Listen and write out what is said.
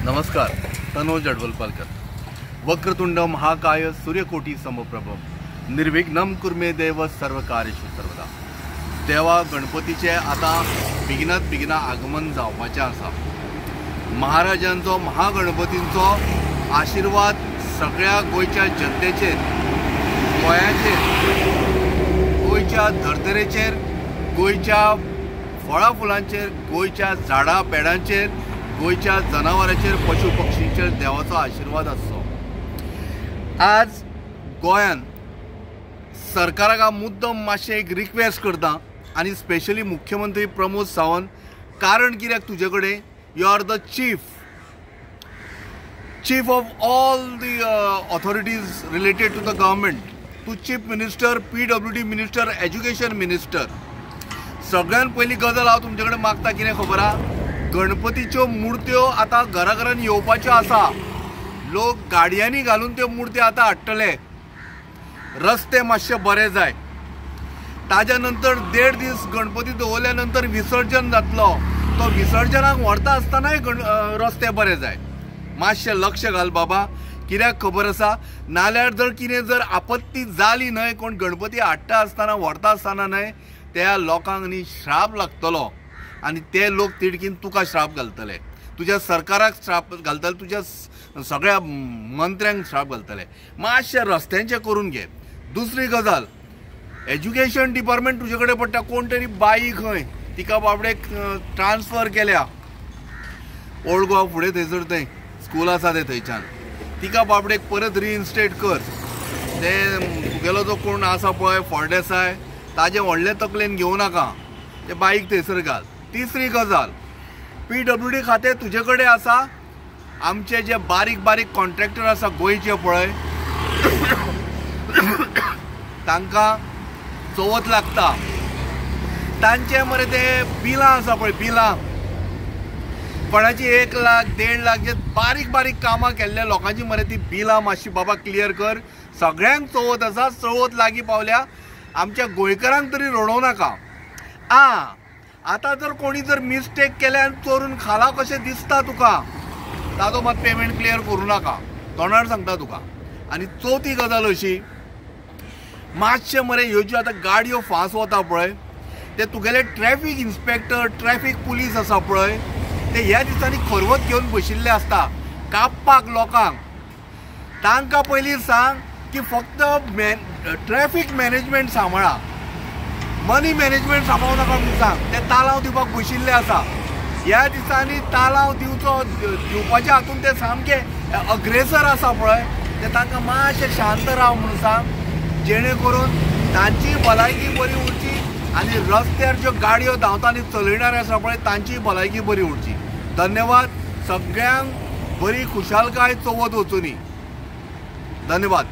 नमस्कार, तनोज अडवलपालकर। वक्रतुंड महाकाय सूर्यकोटी समप्रभ निर्विघ्नं कुर्मे देव सर्व कार्येषु सर्वदा। देवा गणपतीचे आता बेगिनात बेगिना आगमन जावपाचें आसा। महाराजांचो महागणपतींचो आशिर्वाद सगळ्या गोंयच्या जनतेचेर, गोंयाचेर, गोंयच्या धर्तरेचेर, गोंयच्या फळां फुलांचेर, गोंयच्या झाडां पेडांचेर, गोंयच्या जनावरांचेर, पशु पक्षींचेर देवाचो आशिर्वाद आसचो। आज गोंयान सरकाराक हांव मुद्दम मातशें एक रिक्वेस्ट करता आनी स्पेशली मुख्यमंत्री प्रमोद सावंत, कारण कित्याक तुजे कडेन you are the chief of all the authorities related to the government. तूं chief minister, PWD minister, education minister. सगळ्यान पयली गजाल हांव तुमचे कडेन मागता कितें खबर आहा, गणपतीच्यो मुर्त्यो आतां घरा घरान येवपाच्यो आसा। लोक गाडयांनी घालून त्यो मुर्त्यो आतां हाडटले। रस्ते मातशे बरे जाय। ताज्या नंतर 1.5 दीस गणपती दवरल्या नंतर विसर्जन जातलो, तो विसर्जनाक व्हरता आसतनाय रस्ते बरे जाय। मातशें लक्ष घाल बाबा, कित्याक खबर आसा, नाल्यार जर कितें जर आपत्ती जाली न्हय, कोण गणपती हाडटा आसतना व्हरता आसतना न्हय, त्या लोकांक न्ही श्राप लागतलो आनी ते लोक तिडकीन तुका श्राप घालतले, तुज्या सरकाराक श्राप घालतले, तुज्या सगळ्या मंत्र्यांक श्राप घालतले। मातशें रस्त्यांचें करून घे। दुसरी गजाल, एज्युकेशन डिपार्टमेंट तुजे कडेन पडटा। कोण तरी बाई खंय तिका बाबडेक ट्रान्सफर केल्या ओल्ड गोवा फुडें थंयसर थंय स्कूल आसा तें थंयच्यान, तिका बाबडेक परत रिइन्स्टेट कर। ते तुगेलो जो कोण आसा पळय फळदेसाय, ताजें व्हडलें तकलेन घेवं नाका, ते बाईक थंयसर घाल। तिसरी गजाल, PWD खातें तुजे कडेन आसा। आमचे जे बारीक बारीक कॉन्ट्रॅक्टर आसा गोंयचे पळय, तांकां चवथ लागता, तांचे मरे ते बिलां आसा पळय, बिलां कोणाची 1 लाख 1.5 लाख जे बारीक बारीक कामां केल्ल्या लोकांची मरे ती बिलां मातशी बाबा क्लियर कर। सगळ्यांक चवथ आसा, चवथ लागीं पावल्या, आमच्या गोंयकारांक तरी रडोवं नाका। आतां जर कोणी जर मिस्टेक केल्या आनी चोरून खाला कशें दिसता तुका, ताजो मात पेमेंट क्लियर करूं नाका, तोंडार सांगता तुका। आनी चवथी गजाल अशी, मातशें मरे ह्यो ज्यो आतां गाडयो फास्ट वता पळय, ते तुगेले ट्रॅफिक इन्स्पेक्टर, ट्रॅफिक पुलीस आसा पळय, ते ह्या दिसांनी खरवत घेवन बशिल्ले आसता कापपाक लोकांक। तांकां पयलीं सांग की फक्त ट्रॅफिक मॅनेजमेंट सांबाळा, मनी मॅनेजमेंट सांबाळूं नाका म्हणून सांग। ते तालांव दिवपाक बशिल्ले आसा ह्या दिसांनी, तालांव दिवपाच्या हातून ते सामके अग्रेसर आसा पळय, ते तांकां मातशें शांत राव म्हणून सांग, जेणे करून तांची भलायकी बरी उरची आनी रस्त्यार ज्यो गाडयो धांवता आनी चलयणारे आसा पळय तांची भलायकी बरी उरची। धन्यवाद, सगळ्यांक बरी खुशालकाय चवथ वचुनी। धन्यवाद।